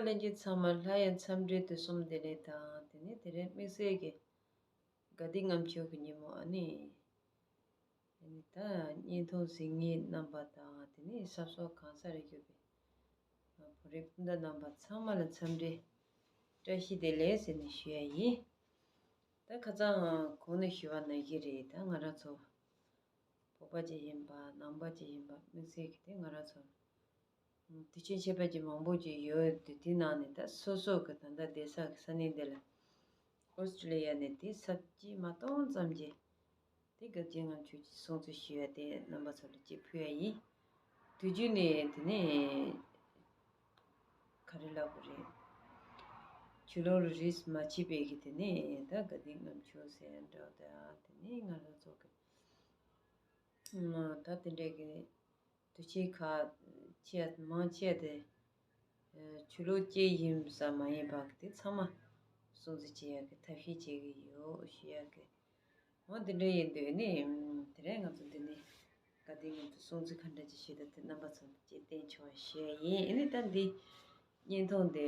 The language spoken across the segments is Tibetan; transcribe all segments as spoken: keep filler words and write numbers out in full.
ལྷན་རྒྱས་ཚང་མ་སླར་ཡང་འཚམས་འདྲི་དུས་གསུམ་བདེ་ལེགས་དང་། དེ་ནས་དེ་རིང་དམིགས་བསལ་གྱི་དགའ་ལྡན་ལྔ་མཆོད་ཀྱི་ཉིན་མོ། ཨ་ནི་ཨ་ནི་ད་བརྙན་ཐུང་གཟིགས་མཁན་རྣམ་པ་དང་། དེ་ནས་ས་ཕྱོགས་གང་སར་ཡོད་པའི་བོད་རིགས་སྤུན་ཟླ་རྣམ་པ་ཚང་མ་ལ་འཚམས་འདྲི་བཀྲ་ཤིས་བདེ་ལེགས་ཟེར་ནས་ཞུ་ཡ་ཡིན། ད་ཁ་སང་གོང་ནས་ཞུས་པ་ནང་བཞིན་རེད། ད་ང་རང་ཚོ་བོད་པ་ཅིག་ཡིན་པ་ནང་པ་ཅིག་ཡིན་པ་དམིགས་བསལ་གྱི་དེ་ང་རང་ཚོ་དུས་ཆེན་ཁྱད་པར་ཅན་མང་པོ་ཅིག་ཡོད་དེ། དེ་ནང་ནས་ད་སོ་སོ་གི་ད་ལྟ་བསྡད་ས་གི་ས་གནས་འདི་ལ་ཨོ་སི་ཀྲི་ལི་ཡ་ནས་དེ་ས་བཅད་མ་སྟོང་ཙམ་གྱི་དེ་དགའ་ལྡན་ལྔ་མཆོད་ཀྱི་སྲུང་བརྩི་ཞུ་ཡ་དེ་རྣམ་པ་ཚོ་ལ་ཅིག་ཕུལ་ཡ་ཡིན། དུས་རྒྱུན་ནས་དེ་ནས་ག་རེ་ལབ་དགོས་རེད། ཆུ་ལོག་རིས་མ་ཕྱིན་པའི་གི་དེ་ནས་ད་དགའ་ལྡན་ལྔ་མཆོད་ཟེར་འདྲ་བ་དང་། དེ་ནས་ང་རང་ཚོ་གི་ད་དེ་འདྲའི་གི་དུས་ཆེན་ཁག་ཆེ་མང་ཆེ་དེ་ཆུ་ལོག་ཅིག་ཡིན་ས་མ་ཡིན་པ་གི་དེ་ཚང་མ་སྲུང་བརྩི་བྱེད་ཡ་གི་ཐབས་ཤེས་བྱེད་གི་ཡོད་ཞུ་ཡ་གི། འོ་དེ་འདྲ་ཡིན་དུས་ནི་དེ་རིང་ང་ཚོ་འདི་ནས་དགའ་ལྡན་ལྔ་མཆོད་སྲུང་བརྩི་ག་འདྲ་ཅིག་ཞུས་ད་དེ་རྣམ་པ་ཚོ་ལ་ཅིག་བསྟན་ཆོག་ཞུ་ཡ་ཡིན། ཨ་ནི་ད་འདི་བརྙན་ཐུང་དེ་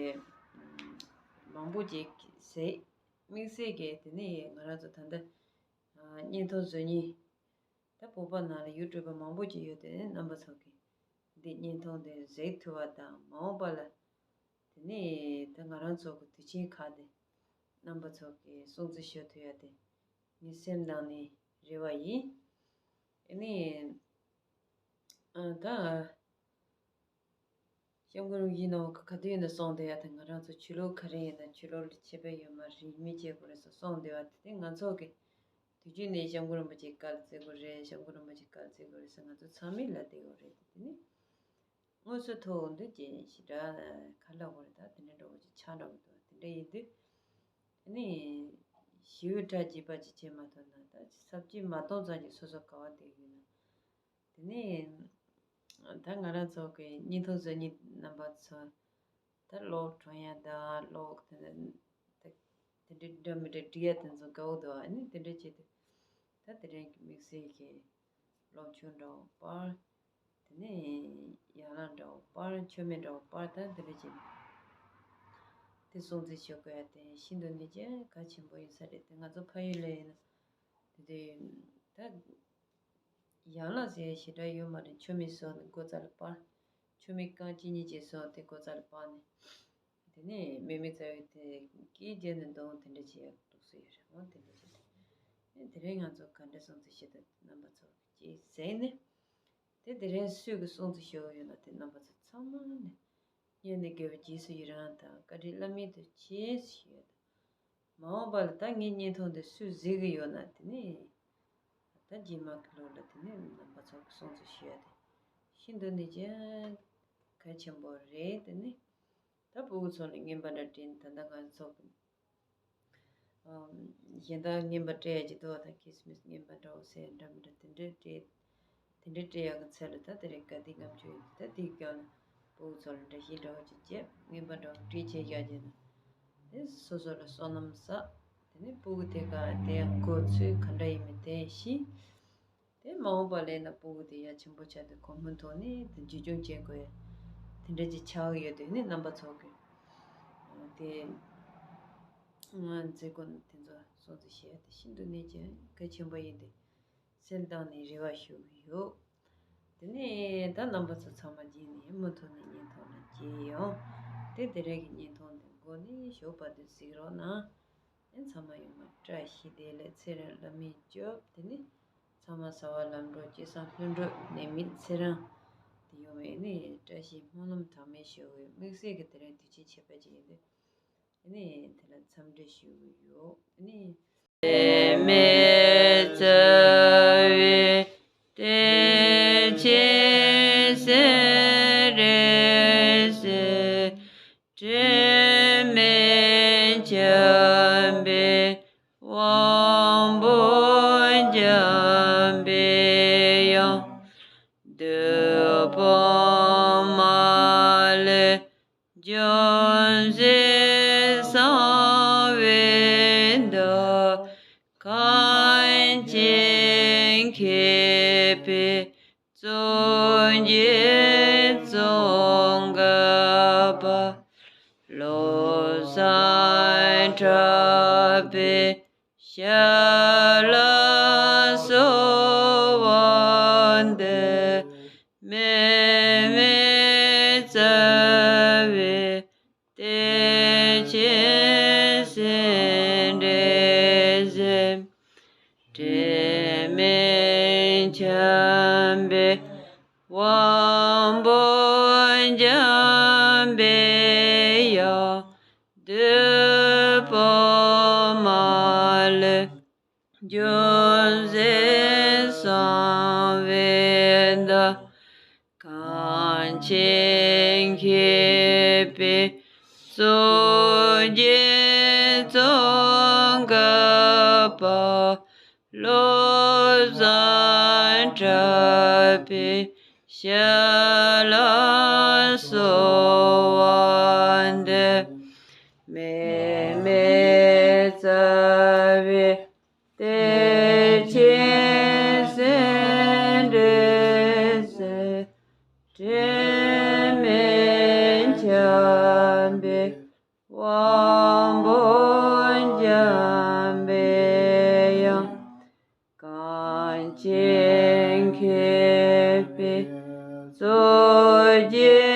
མང་པོ་ཅིག་གཟིགས། དམིགས་བསལ་གྱི་དེ་ནས་ང་རང་ཚོ་ད་ལྟ་བརྙན་ཐུང་བཟོ་མཁན་ད་བོད་པ་ནང་ལ་ཡུ་ཊུབ་པ་མང་པོ་ཅིག་ཡོད་དེ། རྣམ་པ་ཚོ་གིས་འདི་བརྙན་ཐུང་དེ་གཟིགས་ཐུབ་པ་དང་། མ་འོངས་པ་ལ་དེ་ནས་ད་ང་རང་ཚོ་གི་དུས་ཆེན་ཁག་དེ་རྣམ་པ་ཚོ་གིས་སྲུང་བརྩི་ཞུ་ཐུབ་ཡ་དེ་ངའི་སེམས་ནང་ནས་རེ་བ་ཡིན། ཨ་ནི་ཨ་ད་སྐྱབས་མགོན་རིན་པོ་ཆེ་ནང་ག་དུས་ཡིན་ན་གསུངས་བསྡད་ཡ་དེ། ང་རང་ཚོ་ཆོས་ལུགས་ག་རེ་ཡིན་ན་ཆོས་ལུགས་ལ་ཁྱད་པར་ཡོད་མ་རེད། མི་བྱེད་དགོས་རེད་ཟེར་གསུངས་བསྡད་ཡ་དེ། དེ་ང་ཚོ་གི་དུས་རྒྱུན་ནས་སྐྱབས་མགོན་རིན་པོ་ཆེ་བཀའ་ལ་བརྩི་དགོས་རེད། སྐྱབས་མགོན་རིན་པོ་ཆེ་བཀའ་ལ་བརྩི་དགོས་རེད་ཟེར་ང་ཚོ་ཚང་མས་ལབ་བསྡད་ཡོད་རེད། དེ་ནི་དངོས་སུ་ཐུག་འདུག་ཅེས་ཞེ་དྲག་ག་ལབ་དགོས་རེད། ད་དེ་འདྲ་འདྲ་བོ་ཅིག་ཆགས་འགྲོ་གི་འདུག་དེ་འདྲ་ཡིན་དུས་ཨ་ནི་ཞི་བའི་གྲལ་རྒྱས་པ་ཅིག་བྱེད་མ་ཐུབ་ན། ད་ས་བཅད་མ་སྟོང་ཙམ་གྱིས་སོ་སོ་ག་བ་བསྡད་ཡོད་ན། དེ་ནས་ད་ང་རང་ཚོ་གི་བརྙན་ཐུང་བཟོ་མཁན་རྣམ་པ་ཚོ་ད་གློག་གྲོན་ཡ་དང་གློག་དེ་དེ་འདྲའི་འདྲ་མི་འདྲ་སྒྲིག་ཡ་དེ་ཚོ་དགའ་བོ་འདུག་ཨ་ནི་དེ་འདྲ་བྱས་ཏེ་ད་དེ་རིང་གི་དམིགས་བསལ་གྱི་གློག་ཆུང་འདྲ་བོ་སྤར། དེ་ནས་ཡན་ལག་འདྲ་བོ་སྤར། མཆོད་མེ་འདྲ་བོ་སྤར། ད་དེ་འདྲ་བྱས་ཏེ་སྲུང་བརྩི་ཞུ་དགོས་ཡ་དེ་ཤིན་ཏུ་ནས་ཀྱང་གལ་ཆེན་པོ་ཡིན་ས་རེད། དེ་ང་ཚོ་ཕ་ཡུལ་ལ་ཡིན་ན་དེ་དུས་ད་ཡན་ལག་ཟེར་ཞེ་དྲག་ཡོད་མ་རེད། མཆོད་མེ་བཟོས་ནས་སྒོ་རྩ་ལ་སྤར། མཆོད་མེ་རྐང་གཅིག་གཉིས་ཅིག་བཟོས་དེ་སྒོ་རྩ་ལ་སྤར་ནས། དེ་ནས་མེ་མེ་རྩ་བའི་དེ་སྐད་རྒྱབ་ནས་འདོན། དེ་འདྲ་བྱེད་ཡག་འདུག་སེ་ཡོད་རེད། འོ་དེ་འདྲ་བྱེད་དེ། དེ་རིང་ང་ཚོ་ག་འདྲ་སྲུང་བརྩི་བྱེད་དུ་རྣམ་པ་ཚོ་ཅིག་གཟིགས་ནས། དེ་དེ་རིང་སུས་གི་སྲུང་བརྩི་ཞུ་གི་ཡོད་ན་དེ་རྣམ་པ་ཚོ་ཚང་མ་ནས་སྙན་ནས་དགེ་བའི་རྗེས་སུ་ཡི་རང་དང་བཀའ་དྲིན་བླ་མེད་དུ་ཆེ་ཞུ་ཡོད། མ་འོངས་པ་ལ་ད་ངའི་བརྙན་ཐུང་འདི་སུས་གཟིགས་གི་ཡོད་ན་དེ་ནས་ད་རྗེས་མ་གི་ལོ་ལ་དེ་ནས་རྣམ་པ་ཚོ་གི་སྲུང་བརྩི་ཞུ་ཡ་དེ་ཤིན་ཏུ་ནས་ཀྱང་གལ་ཆེན་པོ་རེད། དེ་ནས་ད་ཕྲུ་གུ་ཚོ་ལ་རྔན་པ་འདྲ་སྤྲད་ནས། ད་ལྟ་ང་ཚོ་གི་གཞན་དག་རྔན་པ་སྤྲད་ཡ་ཅིག་འདུག་བ། ད་ཁི་སི་མི་སི་རྔན་པ་འདྲ་བོ་ཟེར་འདྲ་མི་འདྲ་དེ་འདྲ་སྤྲད། དེ་འདྲ་སྤྲད་ཡག་གི་ཚད་ལ་ད་དེ་རིང་དགའ་ལྡན་ལྔ་མཆོད་ཡིན་དུས། ད་དེའི་སྒང་ལ་ཕྲུ་གུ་ཚོ་ལ་འདྲ་བཤད་འདྲ་བོ་ཅིག་བྱས། རྔན་པ་འདྲ་བོ་སྤྲད་བྱས་བཞག་བྱས་ན་དེ་སོ་སོ་ལ་བསོད་ནམས་བསགས། དེ་ནས་ཕྲུ་གུ་དེ་ག་དེ་ཡང་གོ་ཚུལ་ག་འདྲ་ཡིན་མིན་དེ་ཤེས། དེ་མ་འོངས་པ་ལ་ཡིན་ན་ཕྲུ་གུ་དེ་ཡ་ཆེན་པོ་ཆགས་དུས་གོ་མུ་མཐོང་ནས་དེ་འཛིན་སྐྱོང་བྱེད་དགོས་ཡ་དེ་འདྲ་ཅིག་ཆགས་ཀྱི་ཡོད་དུས་ནི། རྣམ་པ་ཚོ་གི་དེ་ང་མཛད་སྒོ་དེ་ཚོ་སྲུང་བརྩི་བྱེད་ཡ་དེ་ཤིན་ཏུ་ནས་ཀྱང་གལ་ཆེན་པོ་ཡིན་ཏེ། སེམས་གཏིང་ནས་རེ་བ་ཞུ་གི་ཡོད། དེ་ནས་ད་རྣམ་པ་ཚོ་ཚང་མ་རྗེས་ནས་མུ་མཐུད་ནས་བརྙན་ཐུང་ལ་མཇལ་ཡོང་། དེ་དེ་རིང་གི་བརྙན་ཐུང་འདི་མགོ་ནས་མཇུག་བར་དུ་གཟིགས་རོགས་གནང་། ཨེ་ཚང་མ་ཡོང་ང་བཀྲ་ཤིས་བདེ་ལེགས། ཚེ་རིང་བླ་མའི་སྐྱབས། དེ་ནས་ཚང་མ་གསལ་བ་ལམ་འགྲོ། སྐྱེས་སམ་ལྷུན་གྲུབ། ནད་མེད་ཚེ་རིང་དེ་ཡོང་བའི་ནི་བཀྲ་ཤིས་སྨོན་ལམ་གྲངས་མེད་ཞུ་གི་ཡོད། དམིགས་བསལ་གྱི་དེ་རིང་དུས་ཆེན་ཁྱད་པར་ཅན་ཡིན་དུས། ཨ་ནི་དེ་ལ་འཚམས་འདྲི་ཞུ་གི་ཡོད། ཨ་ནི། བློ་བཟང་གྲགས་པའི་ཞབས་ལ་གསོལ་བ་འདེབས། མི་མེད་རྩ་བའི་གཏེར་ཆེན་སེ་འབྲས་གཟན། དྲི་མེད་འཁྱམས་པའི་དབང་པོ་འཇམ་པའི་དབྱངས། བདུད་དཔུང་མ་ལུས་འཇོམས་མཛད་གསང་བའི་བདག། གངས་ཅན་མཁས་པའི་གཙུག་རྒྱན་ཙོང་ཁ་པ། བློ་བཟང་གྲགས་པའི་ཞབས་ལ་གསོལ་བ་འདེབས། མི་མེད་རྩ་བའི་གཏེར་ཆེན་སེ་འབྲས་གཟན། དྲི་མེད་འཁྱམས་པའི་དབང་པོ་འཇམ་པའི་དབྱངས། གངས་ཅན་མཁས་པའི་གཙུག་རྒྱན་